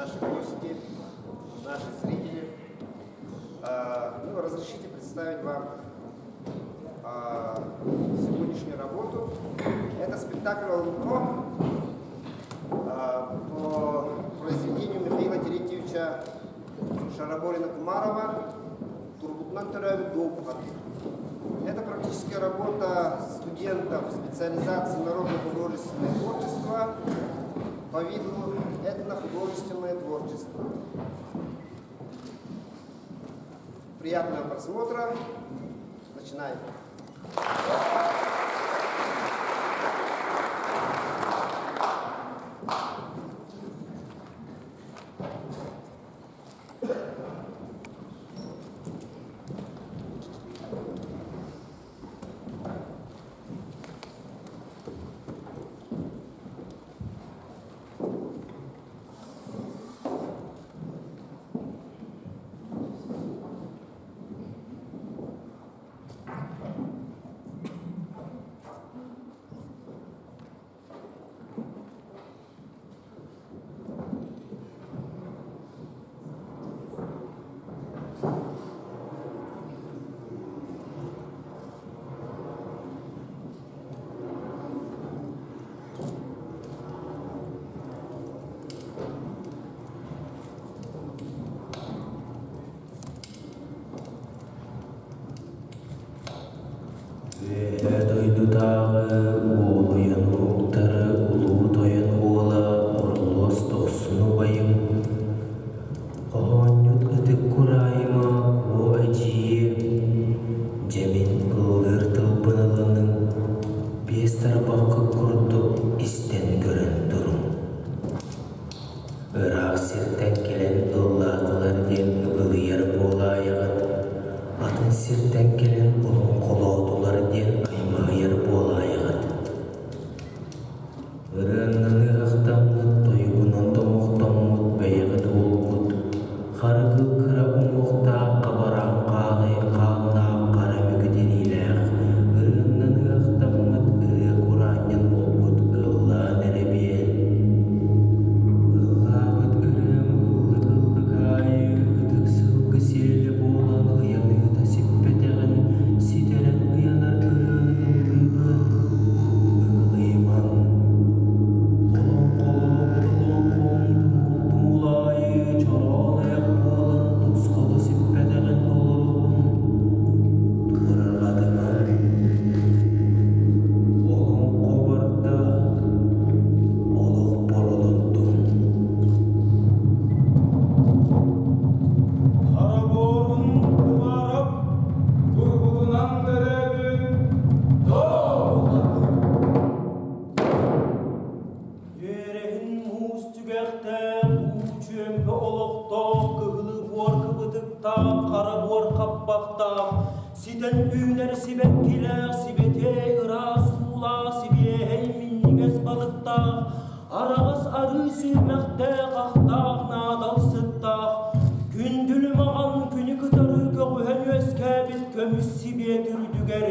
Наши гости, наши зрители. Ну, разрешите представить вам сегодняшнюю работу. Это спектакль «Олонхо» по произведению Михаила Терентьевича Шараборина-Кумарова «Турбутунан төрөөбүт дуоппухатыр». Это практическая работа студентов специализации народно-художественное творчество по виду этнохудожественное творчество. Приятного просмотра. Начинаем. Үөһээ дойдутааҕы уолуйан уһуктары Улуу Тойон уола Орулуос Дохсун убайым, Хоһоонньут Ытык Кураайыма Куо эдьиийим, дьэ мин ыллыыр тылбын ылыныҥ, биэс тарбаххыт курдук истэн көрөн туруҥ. Ыраах сиртэн кэлэн ыллаатылар диэн ыгылыйар буолаайаҕыт, атын сиртэн кэлэн олоҥхолоотулар диэн аймаһыйар буолаайаҕыт. Ырыаннан ыһыахтаммыт, тойугунан домохтоммут бэйэҕит уолгут, харыгы кыра уҥуохтаах хабараан хааҕы хааннаах хара мөкү тириилээх, ырыаннан ыһыахтаммыт ырыа кураанньан уолбут ыллаан эрэ биэр. Ыллаабыт ырыам ыллык-ыллык аайы ытык сылгы сиэлэ буолан ыйаныыта сиппэтэҕин ситэрэн ыйанар ырыаны ыллыыбын. Ыгылыйымаҥ. Олоҥхолообут олоҥхом тумул аайы чороон айах буолан тусхала сиппэтэҕин толоробун. Туорарҕатымаҥ. Олоҥхо барда, олохпор олордум. Хараборун Кумаров турбутунан төрөөбүт Үөрэһин муус түгэхтээх, уу чүөмпэ олохтоох, кыһылы буор кыбытыктаах, хара буор хаппахтаах, ситэн үүнэр сибэккилээх, сибэтиэй ыраас уулаах, сибиэһэй минньигэс балыктаах, араҕас арыы сүүмэхтээх, ахтаах наадал сыттаах, күндүлү маҕан күнү кытары көҕүһэн үөскээбит көмүс сибиэт үрдүгэр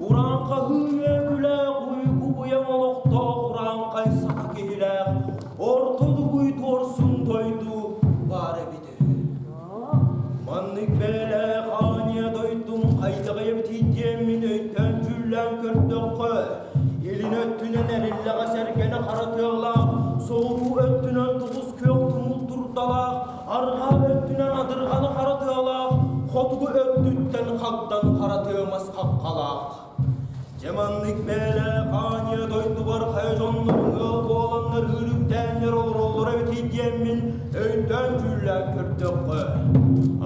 Урааҥхаһыы үөкүлээх уйгу быйаҥ олохтоох урааҥхай саха киһилээх орто дугуй туорсун дойду баар эбитэ үһү. Маннык бэйэлээх аанньа дойдум хайдаҕый эбитий диэммин өйтөн дьүүллээн көрдөххө, илин өттүнэн эриллэҕэ сэргэнэ хара тыалаах, соҕуруу өттүнэн тулус күөх тумул дурдалаах, арҕаа өттүнэн адырҕаны хара тыалаах, хотугу өттүттэн хагдан хара тыа мас хаххалаах. Дьэ маннык бэйэлээх аанньа дойдубар хайа дьоннорун ыал буоланнар ыырыктээннэр олороллор эбитий диэммин өйдөөн дьүүллээн көрдөххө,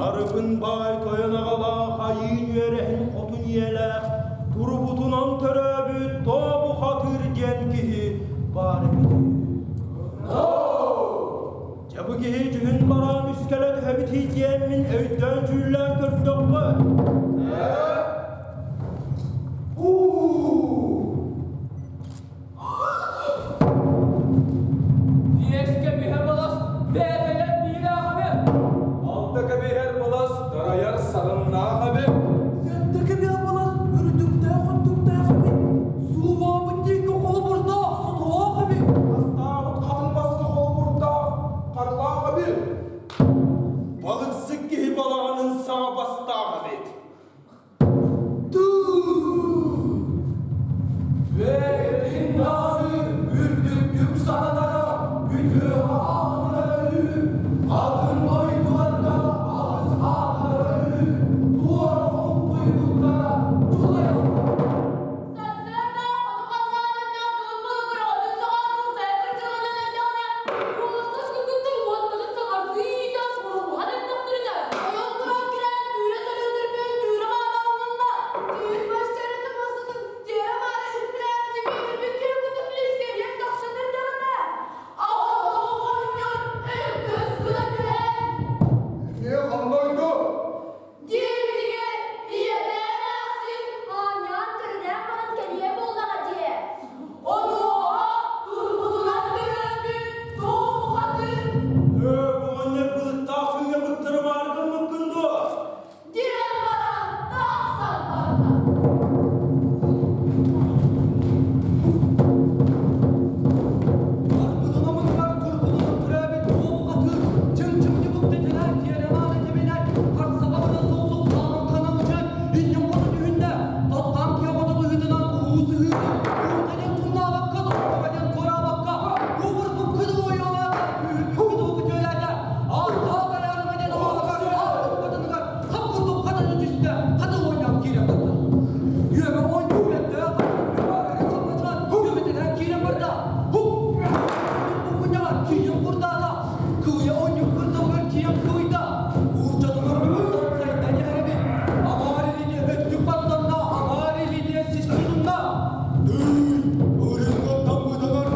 арыгын баай тойон аҕалаах айыын үөрэһин хотун ийэлээх, турбутунан төрөөбүт Тообу Хатыр диэн киһи баар эбит үһү. Дьэ бу киһи дьүһүн бараан үскэлэ түһэбитий диэммин өйдөөн дьүүллээн көрдөххө, Биэскэ биһэ балас, бэйэтэлэр биилээх эбэ. Алта кэбиһэр балас, дарайар сарыннаах эбэ. Сэттэ кэбиһэр балас, үрдүктээх үрдүктээх эбит. Суулаабыт диэки холобурдаах, сотолоох эбит. Астаабыт хатыҥ маска холобурдаах, харлаах эбит. Үтүөҕэ аатырара үһү, атын дойдуларга алыс аатырара үһү, туора холкуйбуттара дьулайаллар. Сарсыарда хоту халлаанынан тугут болугур отун саҕа тултайа кырдьыланан эрдэҕинэ, уолаттар кыргыттар уоттарын саҥардыы иитэн бурулуһан эрдэхтэринэ, ойон туран кирээн түүрэ сарыытырбын түүрэ маара анньынна, түүн мастарын мастатын тиэрэ маара үппүлээбитин биэрбит киһи курдук лискэриэн тахсан эрдэҕинэ, аҕа оҕонньор өҥкөс гына түһэн Эмиэ ханна ойду? Диэбитигэр ийэтэ эмээхсин аанньаан көрүнээх баран кэлиэ буоллаҕа дии. Онуоха турбутунан төрөөбүт туох бухатыыр Ээ, оҕонньор былыттаах күҥҥэ быктарымаары гыммыккын дуо? диэн баран тахсан барда. Арбытын омугар турбутунан төрөөбүт туох бухатыыр чыҥ-чыҥньыбыт тэтэлээн тиэрэ-маары тэбинэн харсаҕабына суол хааман ханалычан иннин хоту түһүннэ тоттаан киһи быһыытынан уу сыһыытын уутанан тумнаабакка тохтоҕонон туораабакка уубурбут кыды ойуолаата күүһүрбүт кыды күтүөлээтэ ааттаах айаарыма диэн оҕолоругар аат хап курдук хатана түстэ хаты оонньоон киирэн барда үөмэ оонньуу үөттээх үөмэтинэн киирэн барда Бу тиийэн курдаата кыыйа оонньуу кырдалыгар тиийэн кыйда уурчатыгар бүгүн сайдан иһэрэбит аҥаар илиитэ өттүк баттанна аҥаар илиитэ сис тутунна тыый ырыҥҥаттан быданар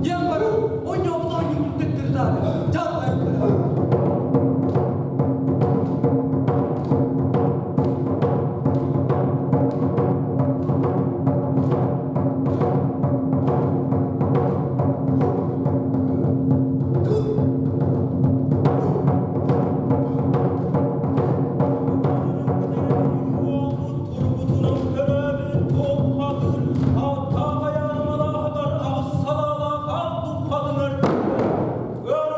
диэн баран оонньообут оонньуутун төттөрү таары дьарбайан барар. Турбутунан төрөөбүт туох ааттаах айаарымалааҕар аҕыс салаалаах аал духхатыҥар өр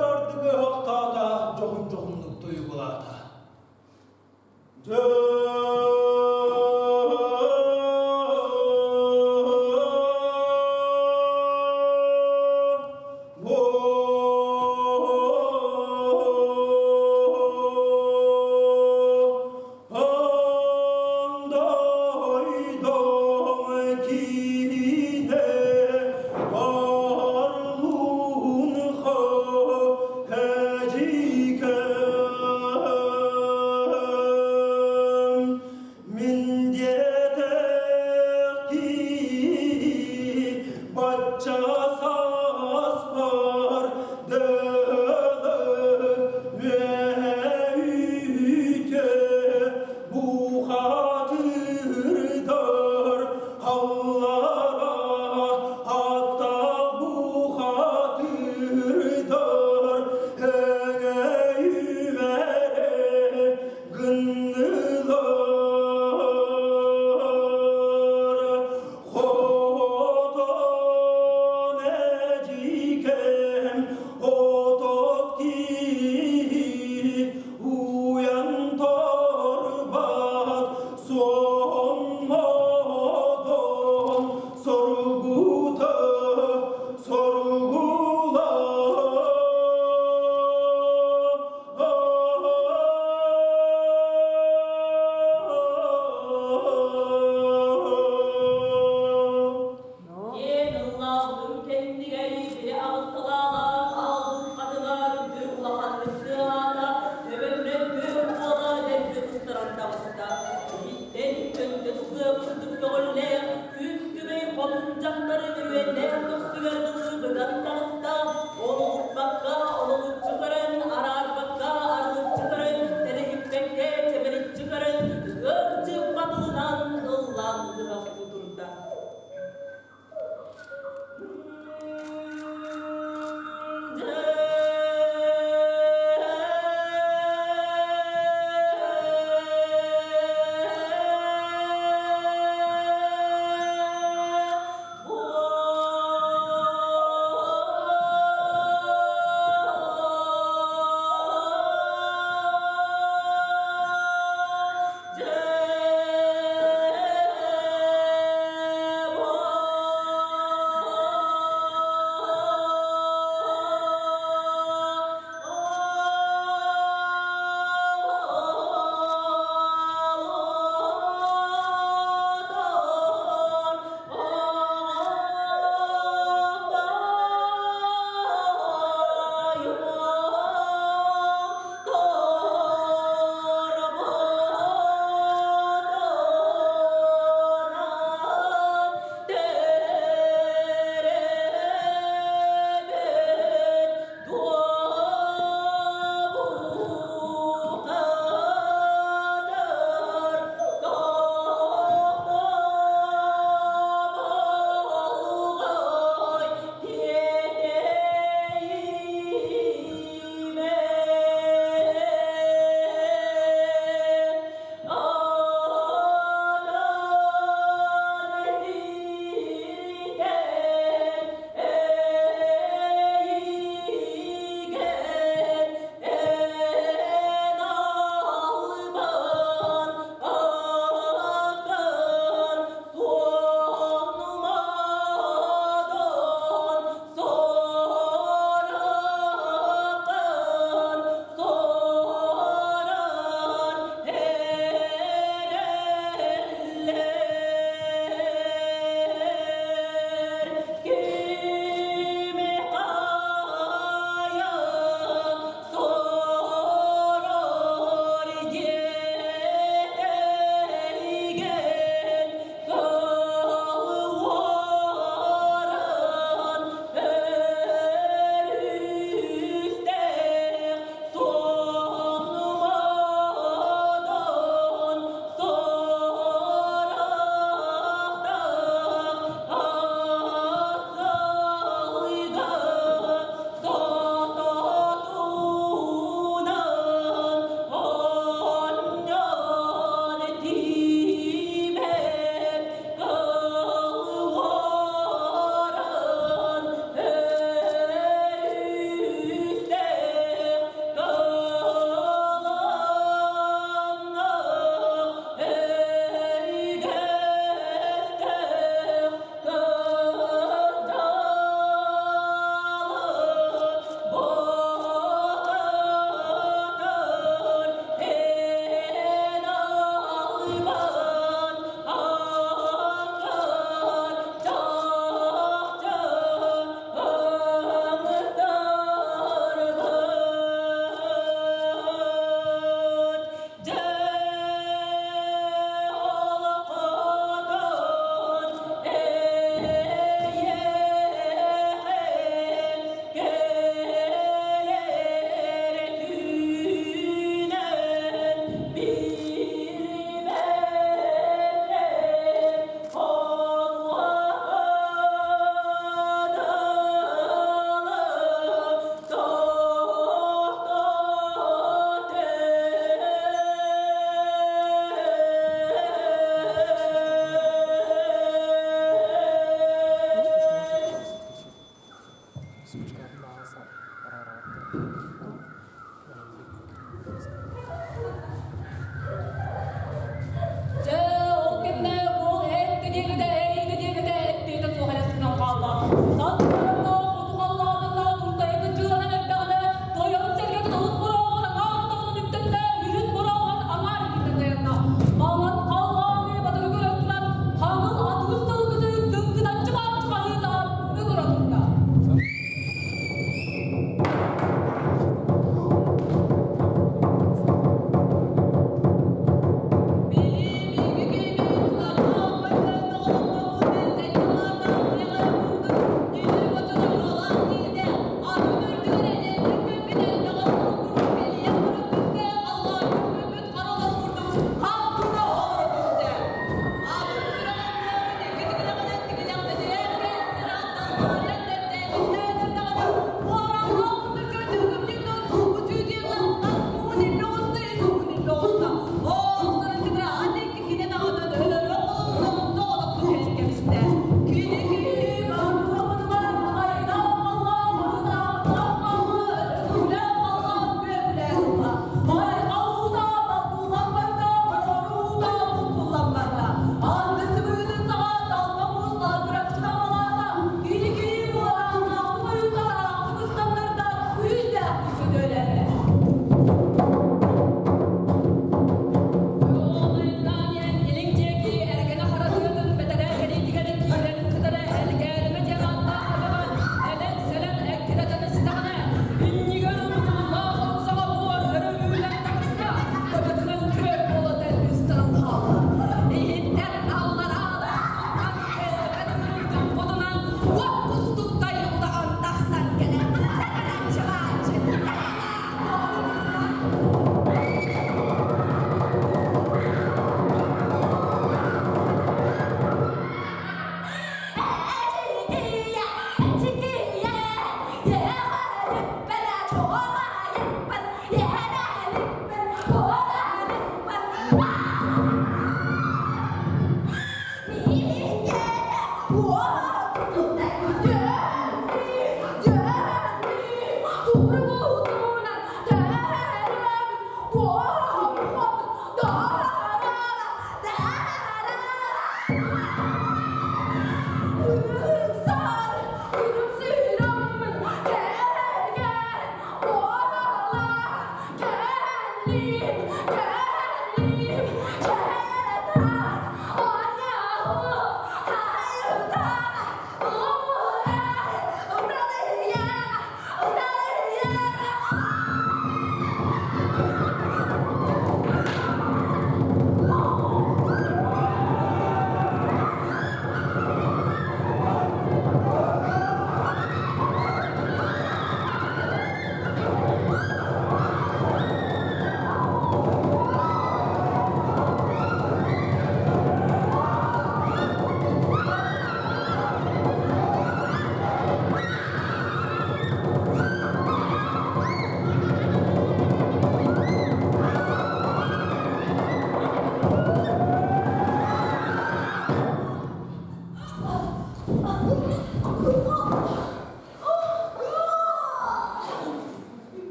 Дьэ, ол кэннэ уол эттэ диэбитэ, эйдэ диэбитэ, эттиэтэ суох элэс гынан хаалла. Сас бараннаах хоту халлааныннаах туртайа кыччыыланан эрдэҕинэ, тойон сэргэтин алын борооҕун аҥаар атаҕынан үктэннэ, үрүт борооҕун аҥаар илиитинэн тайанна. Маҥан халлааны батары көрөн туран, хаҥыл атыыр сылгыны кыҥкыначчы бааччы хаһыытаан ыҥыра турда.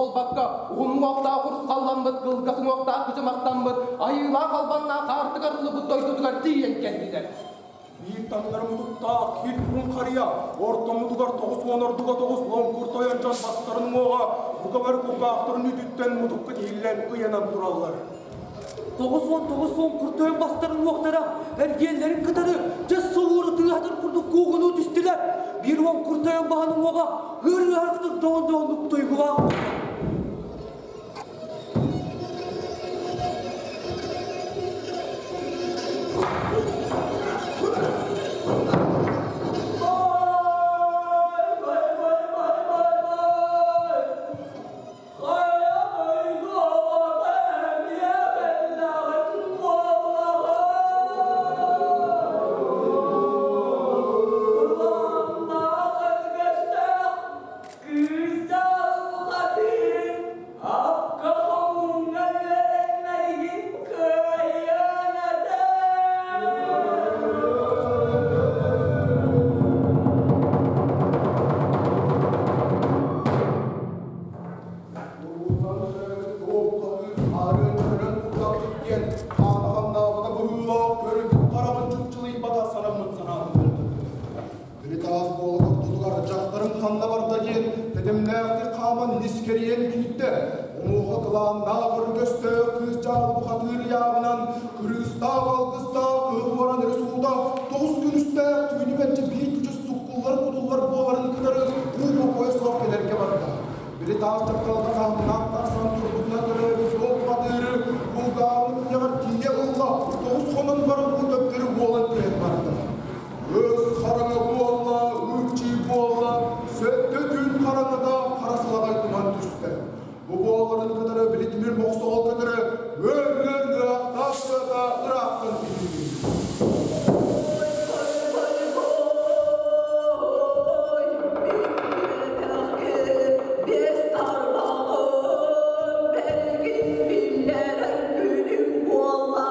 буолбакка, уһун уҥуохтаах урусхалламмыт, кылгас уҥуохтаах кычымахтаммыт, айыылаах албаннаах аартык арыллыбыт дойдутугар тиийэн кэллилэр. Биир таҥнары мутуктаах киир куун харыйа, ортоммутугар 90 ордуга тоҕус лоҥкур тойон дьон бастарын уҥуоҕа бука бары кулгаахтарын үүтүттэн мутукка тиһиллэн ыйанан тураллар. 99 лоҥкур тойон бастарын уҥуохтара эргиэллэрин кытары дьэ солууру тыаһатар курдук куугунуу түстүлэр. Биир лоҥкур тойон баһын уҥуоҕа ыар-ыарахтык доҕон-доҕоннук тойгулаах буолла. Апка хомуҥҥа үөрэннэригин кыайыан этэ. Уруутан туоххаһыы хаарын көрөн турдахпыт диэн хаана хамнаабыта быһыылаах көрүҥ хараҕын чыпчылыйбата санаммыт санаатын Били таас буола ортотугар дьахтарым ханна барда диэн тэтимнээхтик хааман нискэрийэн киирдэ. Онуоха кылааннаах өргөстөөх кыыс дьаалы бухатыыр ыйааҕынан кырыыстаах алгыстаах кыһыл уоран өрүс уута тоҕус күнүстээх түүнү мэлдьи биир күчүс суккуллар-кутуллар буоларын кытары уу бокуойа суох кэлэргэ барда. Били таас дьапталга хаһымнаах тахсан турбутунан төрөөбүт суол бухатыыры кулгааҕын үрэҕэр тиийэ ылла, тоҕус хонон баран уу төптөрү буолан түһэн барда. Өс хараҥа буолла, ыччыы буолла, сэттэ түүн хараҥата хара салаҕай туман түстэ. Бу буоларын кытары билитимир мохсоҕол көтөрө үөр-үөр ыраахтаах тыата ыраахтан иһиллибит. Биэс тарбаҕым бэлгин биллэрэр күнүм буолла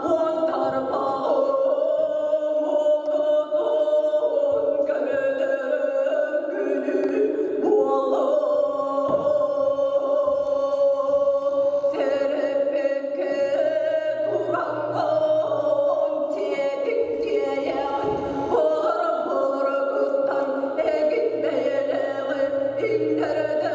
Уон тарбаҕым отутун көмөлөрөр күнүм буолла Сэрэппэккэ тураҥҥын сиэтиҥ тиэйэҕин Болор-болоргуттан эгин бэйэлээҕи иҥнэрдэ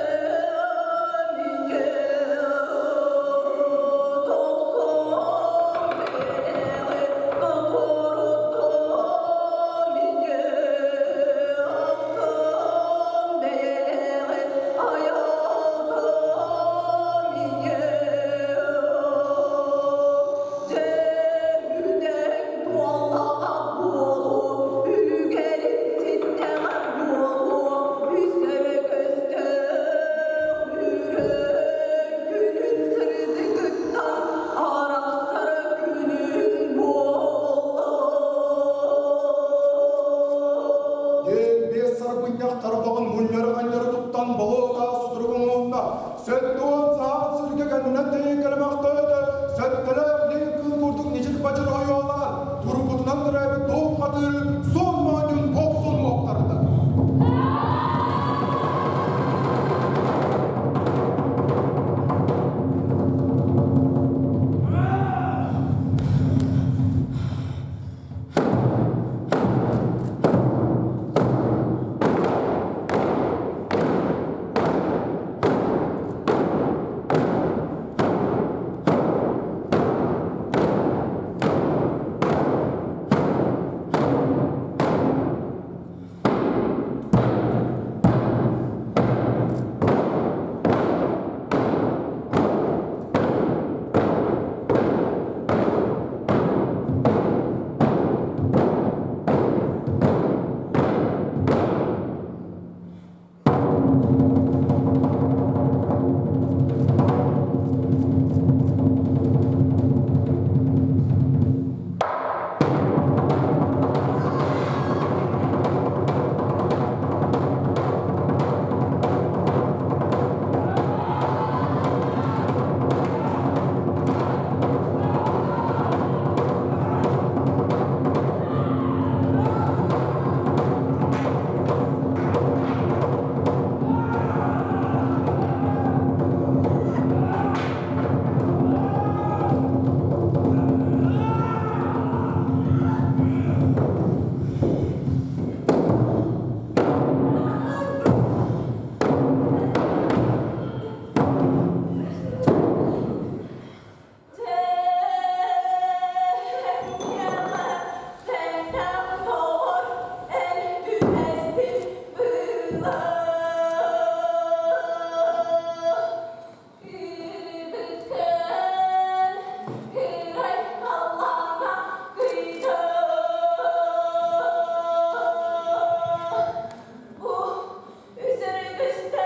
Үлүгэрин ситтэҕэ буолуо, үс эрэ көстөөх Күнүн сырдыгыттан арахсар күнүн буолла. Диэн биэс сарбынньах тарбаҕын мунньары-ханньары туттан болуота сутуругун уунна. 70 саат сиргэ кэннинэн тэйэн кэлэмэхтөөтө, сэттэлээх лиҥ кыл курдук ньичир-бачыр ойуолаан, турбутунан төрөөбүт туох хатыыры суон моонньун охсон уоптарда. Күүрбүткэн кыырай халлааҥҥа кыйды. Бу үсүрүгүстээх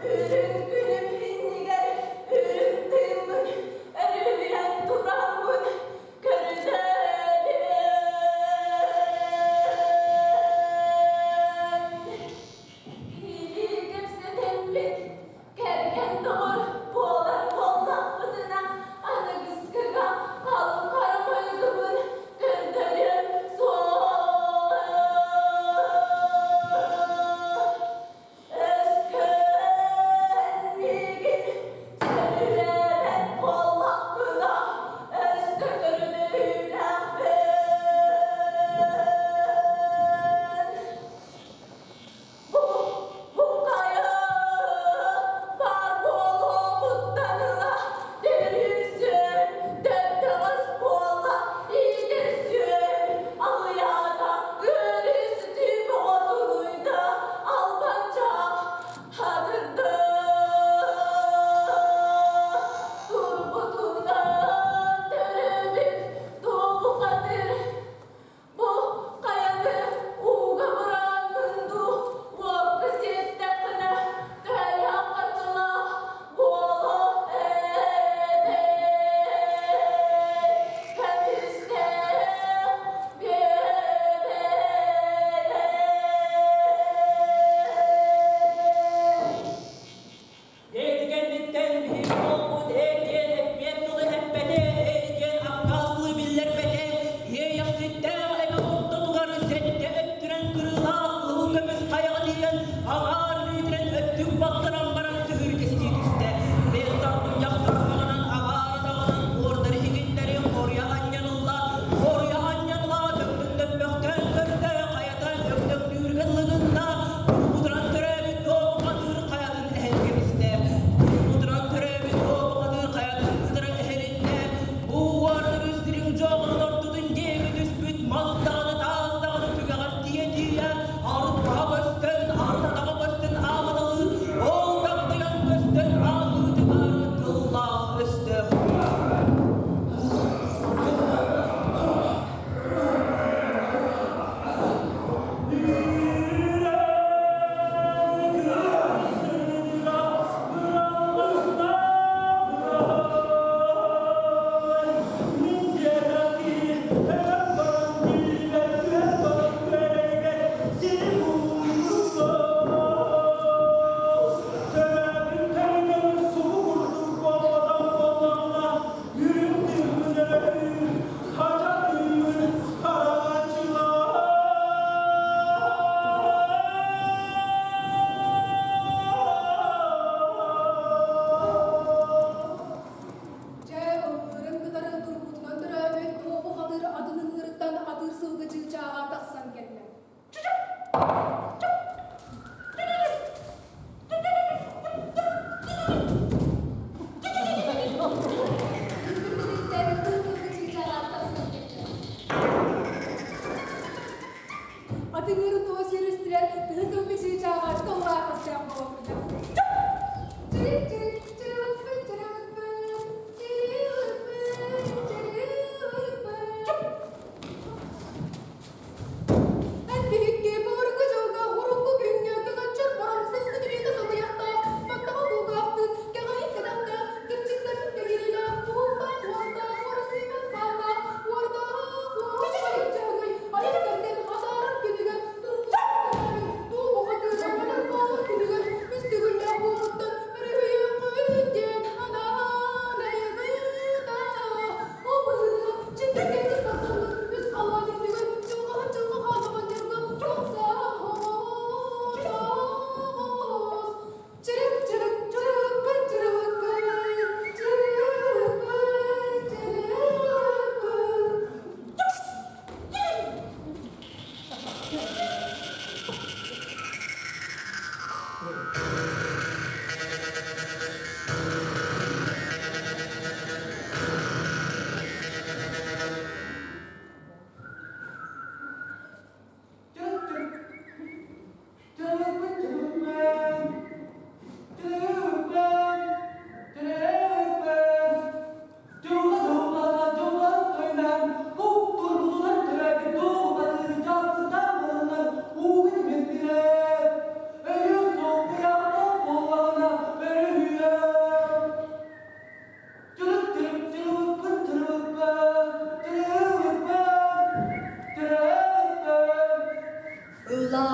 үрүҥ күнүм иннигэр үрүҥ тыыммын өрүһүйэн тураммын көрүнэбин.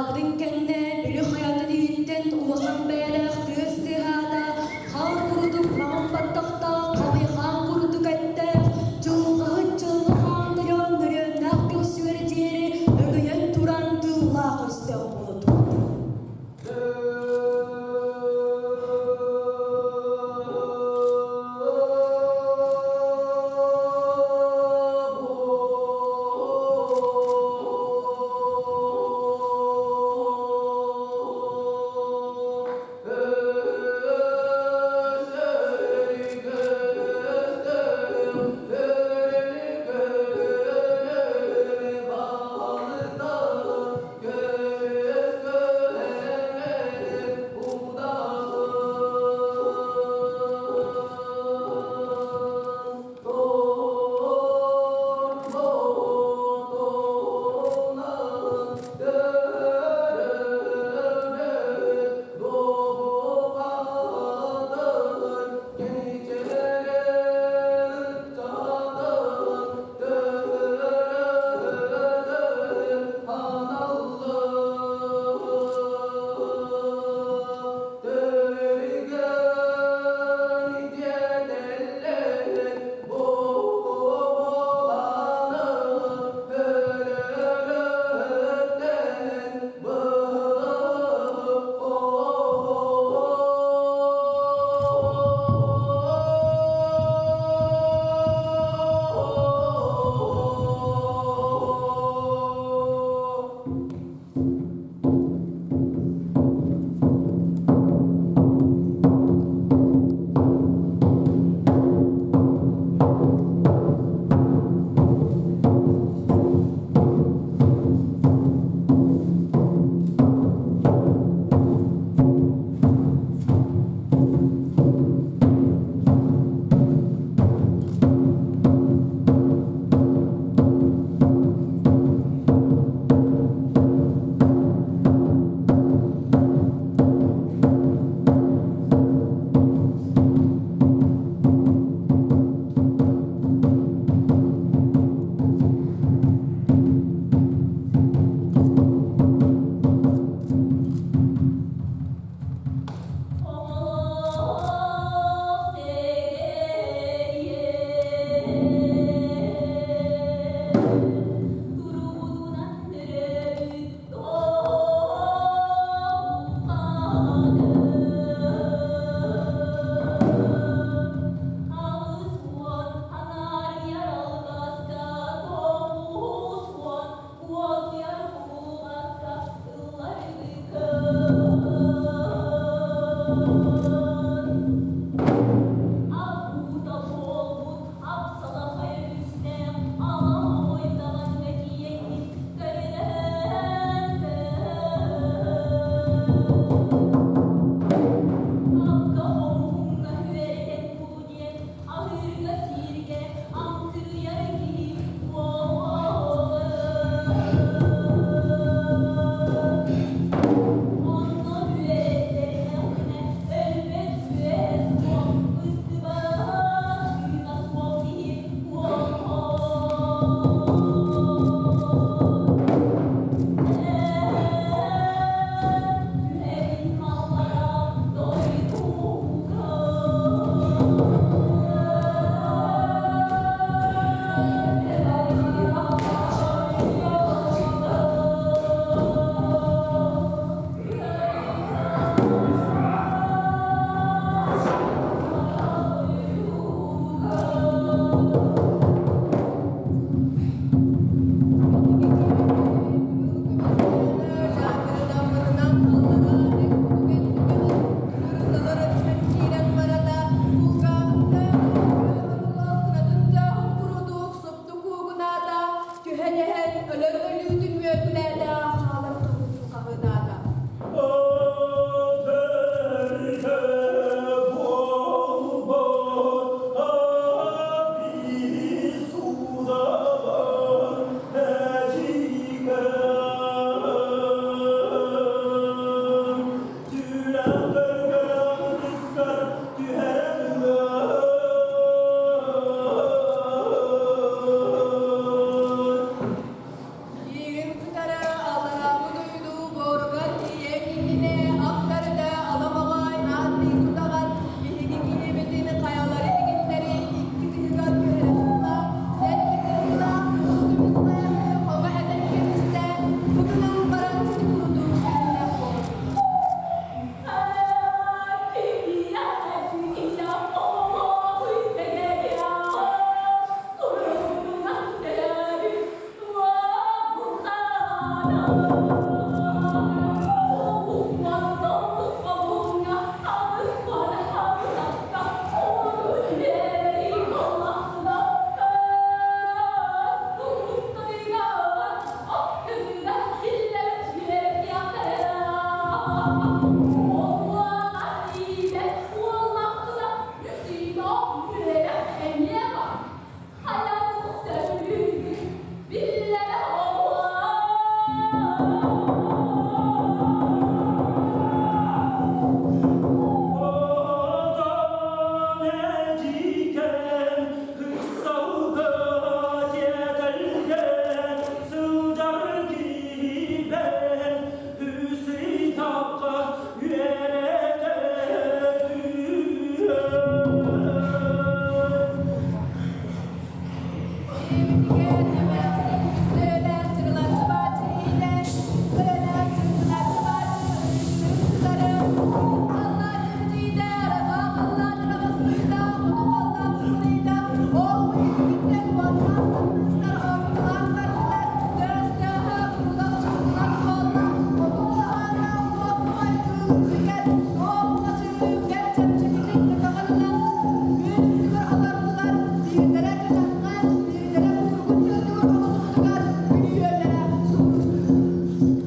Ытаабытын кэннэ били хайатын иһиттэн улахан бэйэлээх тыас тыаһаата, хаар курдук маҥан баттахтаах, хабыйхаан курдук эттээх, дьылҕаһыт дьылҕа хаан тойон нөрүөннээх көрсүөр диэри өҥөйөн туран тыллаах өстөөх буола турда.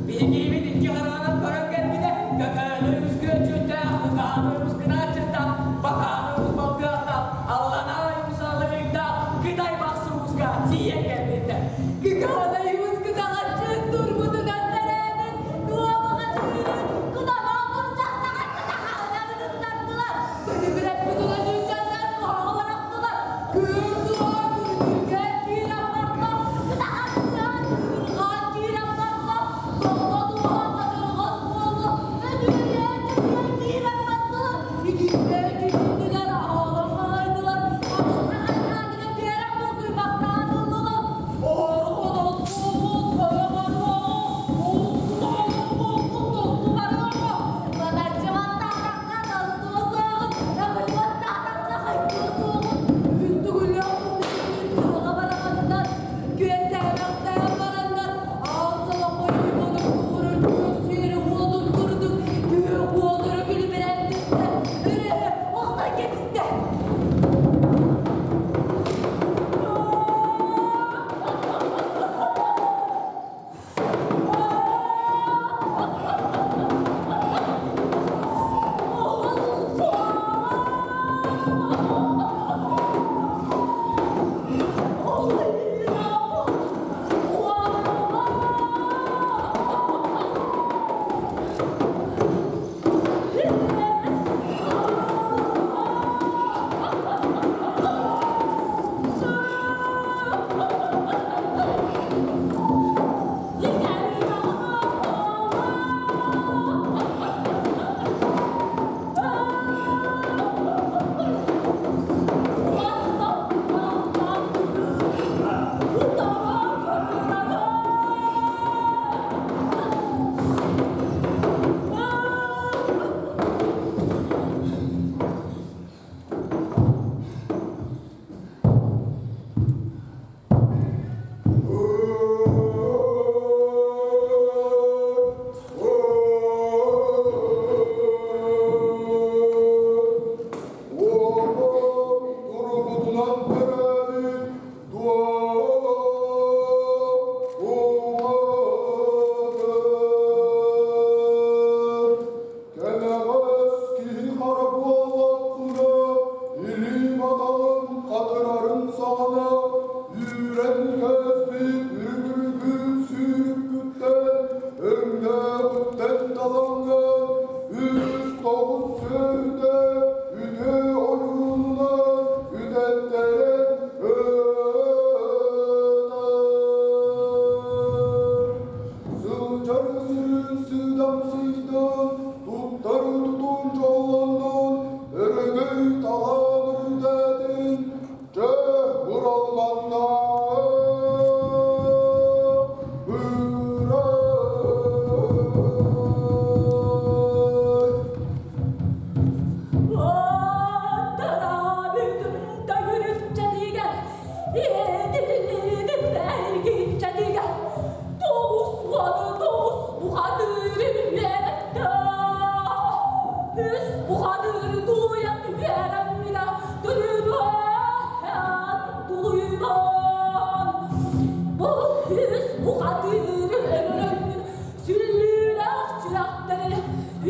Биһигибит икки хараҕынан көрөн кэлбитэ, көкөөнү үскүөччүттээх, ытааны үскынааччыттаах, бакааны ус балгыахтаах, алланаа үс алыгыйдаах, Кытай бахсы ууска тиийэн кэлбиттэр. Кыкаанай уус кытаҕаччы турбутугар тэрээтин, туомаҕа сүүрүн, кутанаатын дьахтаҕар кытахаанан ыттардылар. Күлүбүрэппит өлүүтэннэр туһаҕа барахтылар. Күн туһа күрдүргээн киирэн барда, кытаҕаччыан кыырҕаан киирэн барда, тоҕо туһа хатырҕас буолла, өтүргээн киирэн киирэн бардылар. Итиитэ киирдилэр, аһаҕар хаайдылар, аҕыс киэрэ булгуйбахтаан ыллылар. Уолун туругутунан төрөөбүт дуо Кэнэҕэс киһи хара буоллаххына, илиим атаҕым хатырарын саҕана, үүрэн кээспит үрүҥүрүгүн сүүрүккүттэн, өҥнөөҕүттэн талаҥҥын, үс тоҕус сүөһүтэ үтүө ойуунунан үтэттэрэн ыытар. Сылдьар сирин сыыдамсыйдан, туттар тутун дьоллоннун, өрөгөй талаан үрдээтин, дьэ быралланна бырай.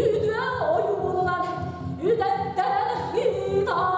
Үтүө ойуунунан үдэттэрэн ыытар.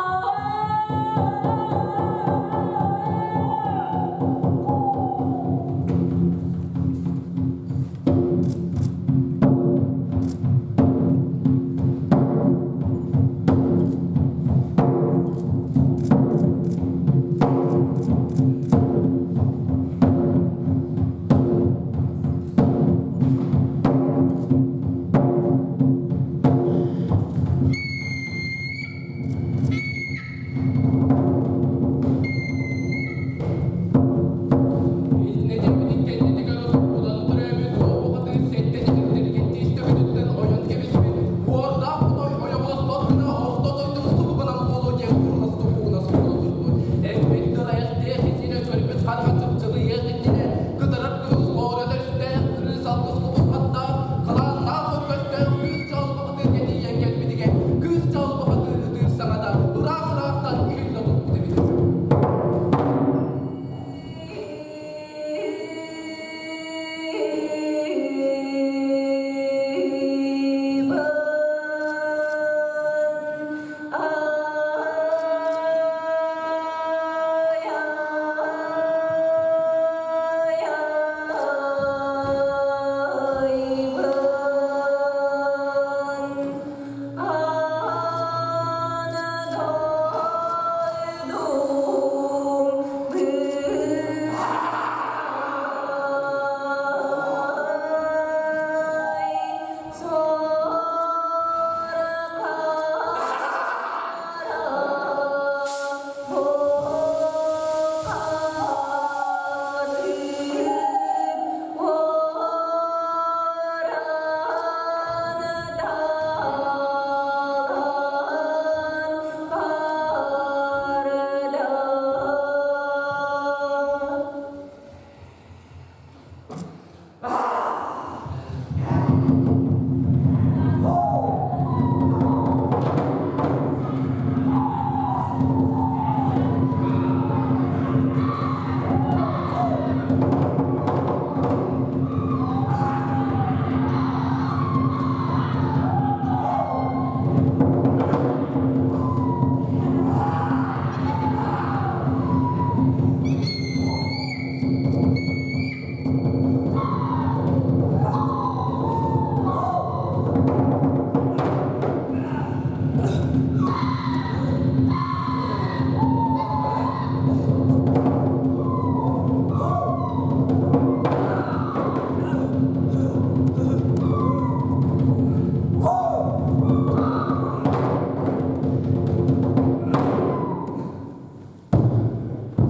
Иннэ диэбитин кэннитигэр утан төрөөбүт уобухатын сэттэ титиктэригин тиис төбөтүттэн ойон кэбиспит буордаах хотой ойоҕолоспот гына орто дойду устубугунан буолуо диэн куруластуу куугунас буола турбут. Эппит тыла эхтиэх иннинэ көрбүт хараҕа чыпчылыйыах иннинэ кытарар кыыс оҕо өрүстээх кырыыс алгыс кубулҕаттаах халааннаах өргөстөөх кыыс чалбахатыырга тиийэн кэлбитигэр кыыс чалбахатыыр ытыыр саҥата ыраах-ыраахтан иһиллэ турбут эбит.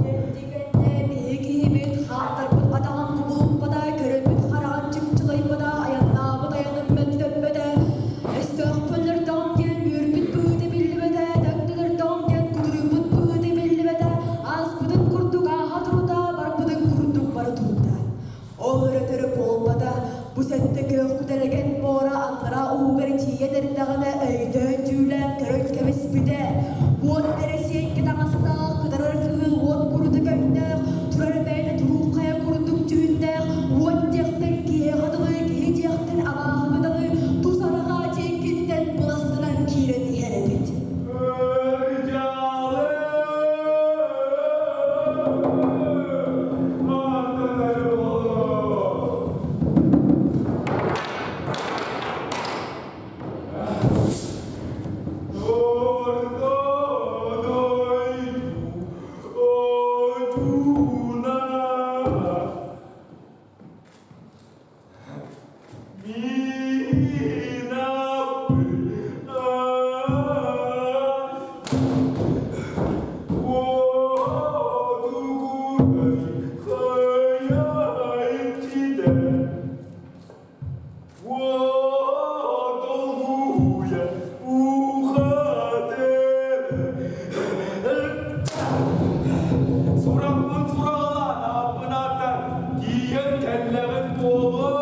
Дьэллигэннэ биһиги киһибит хааттарбыт атаҕын кубулуппата, көрөммүт хараҕын чыпчылыйбата, айаннаабыт айанын мөлтөппөтө, өстөөхпүн өлөрдөҕүм диэн үөрбүт быһыыта биллибэтэ, төҥнөлөрдөҕүм диэн кутуруйбут быһыыта биллибэтэ, ааспытын курдук ааһа турда, барбытын курдук бара турда. Ол өрөтөрө буолбата, бу сэттэ күөх күтэлэгэн муора анараа уһугар тиийэн эрдэҕинэ өйдөөн-дьүүлээн көрөн кэбиспитэ. Уот бэрэсиэҥкэ таҥастаах, кытарар кыһыл уот курдук өҥнөөх, турар бэйэтэ туруук хайа курдук дьүһүннээх, уот диэхтэн киһиэхэ дылы, киһи диэхтэн абааһыга дылы тус арҕаа диэкиттэн быластанан киирэн иһэр эбит. Сурахпын сураҕалаан ааппын ааттаан тиийэн кэллэҕим буолуо.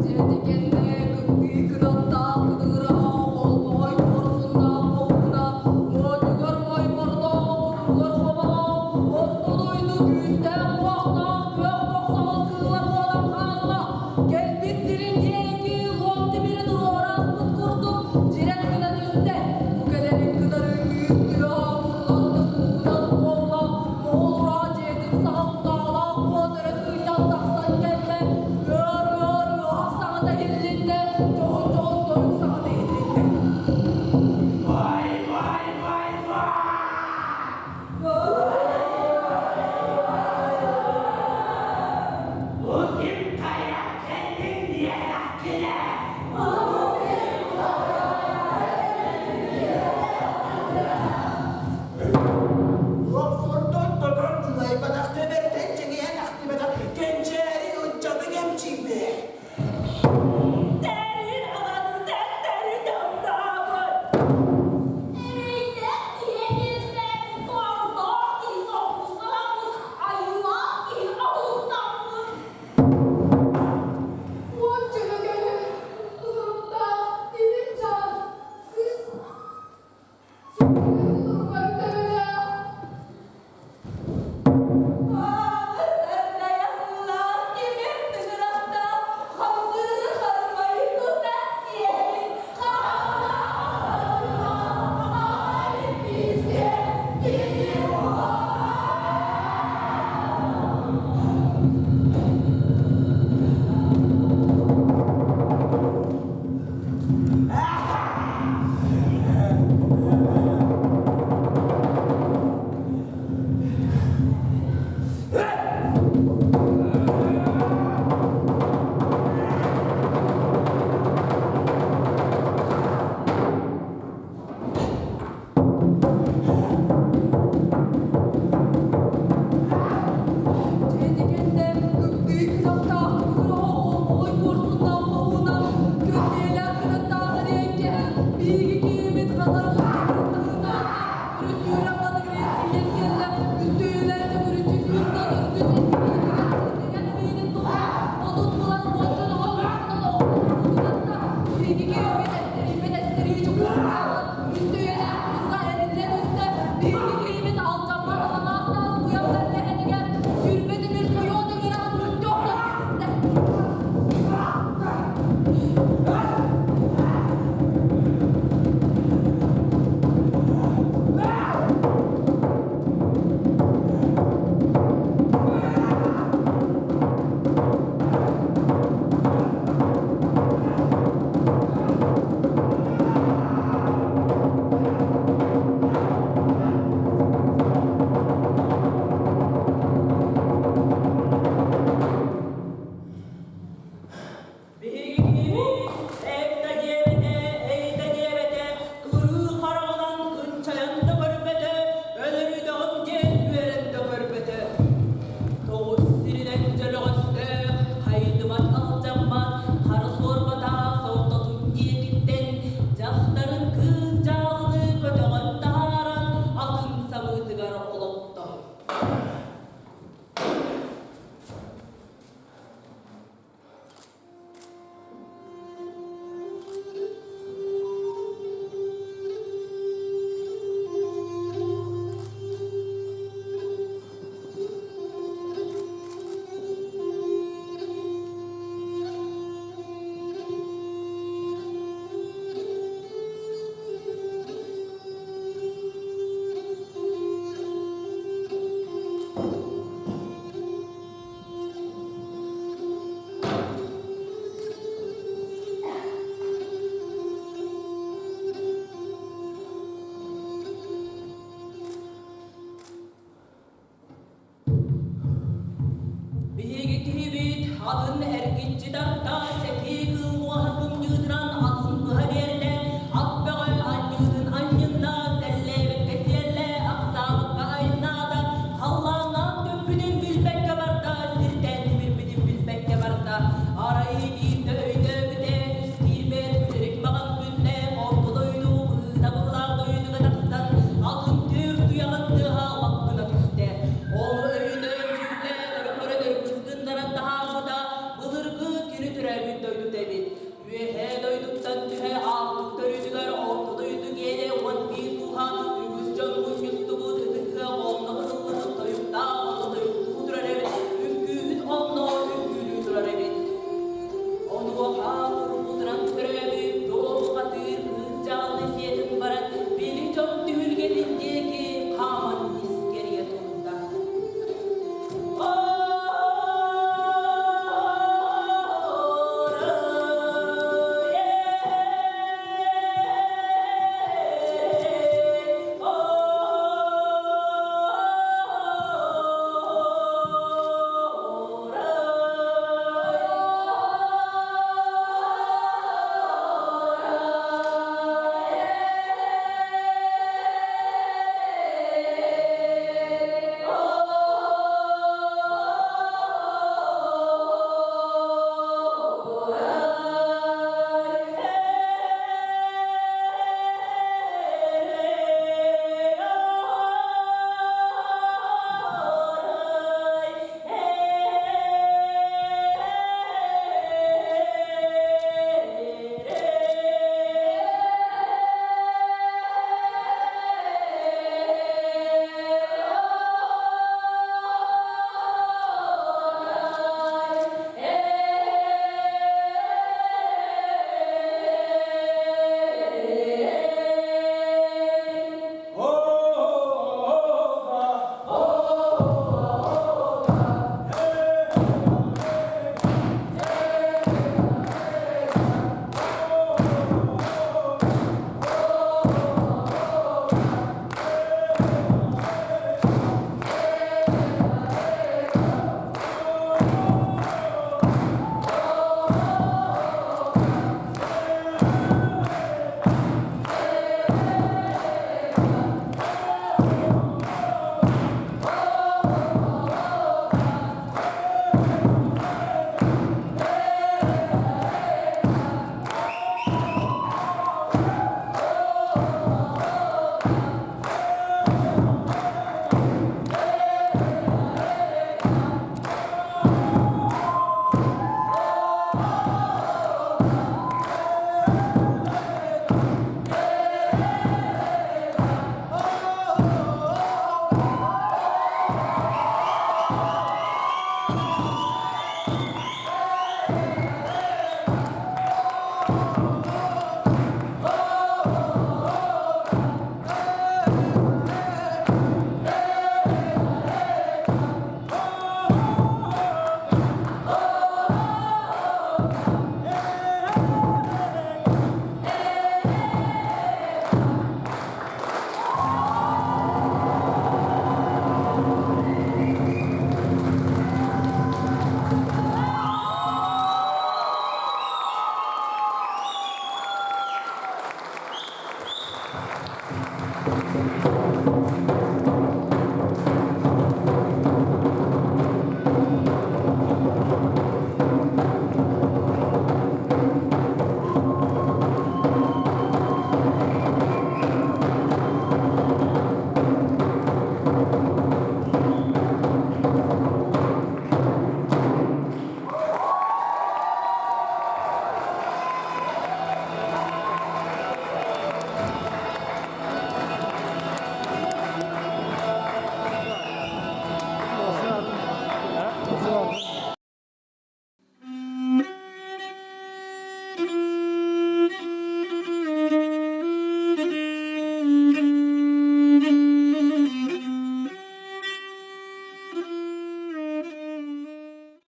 Дьиэтигэннэ кыптыы кынаттаах кытыгыраһа холбоһой куорсуннаах хоһууна, муодьугар мойбордоох кутуругар хоболоох, орто дойду күүстээх-уохтаах күөх кохсоҕол кыыла буолан хаалла. Кэлбит сирин диэки луом тимири туруора аспыт курдук дьирэс гына түстэ. Бу кэлэрин кытары күүс тыаһа курулас да куугунас буолла, Моҕол ураа дьиэтин саҕа кутаалаах уот өрө кыынньан тахсан кэллэ, ыар-ыар ыаһах саҥата иһиллиннэ, дьоһун-дьоһун тойук саҥата иһиллиннэ. Вай, вай, вай, вай! Бу ким хайа кэллиҥ диэтэххинэ?